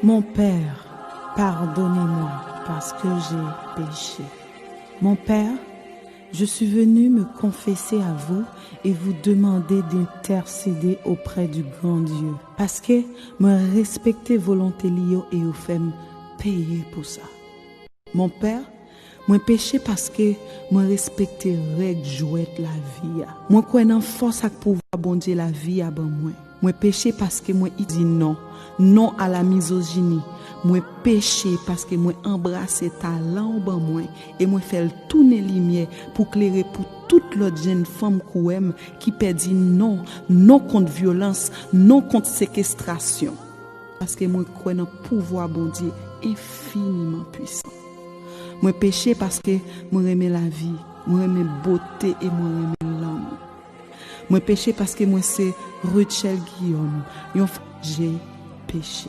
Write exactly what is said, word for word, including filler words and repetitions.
Mon Père, pardonnez-moi parce que j'ai péché. Mon Père, je suis venu me confesser à vous et vous demander d'intercéder auprès du grand Dieu. Paske mwen respekte volonte li yo e yo fè m peye pou sa. Mon Père, mwen peche paske mwen respekte règ jwèt lavi a. Mwen kwè nan fòs ak pouvwa Bondye lavi a ban mwen. Mwen peche paske mwen di non. Non a la mizojini. Mwen peche paske mwen anbrase talan w ban mwen e mwen fè l tounen limyè pou klere pou tout lòt jenn fanm kouwè m ki pèdi non, non kont vyolans, non kont sekestrasyon. Paske mwen kwè nan pouvwa Bondye enfiniman pwisan. Mwen peche paske mwen renmen lavi, mwen renmen bote e mwen renmen lanmou. Mwen peche paske mwen se Rutshelle Guillaume, yon f- j'ai péché.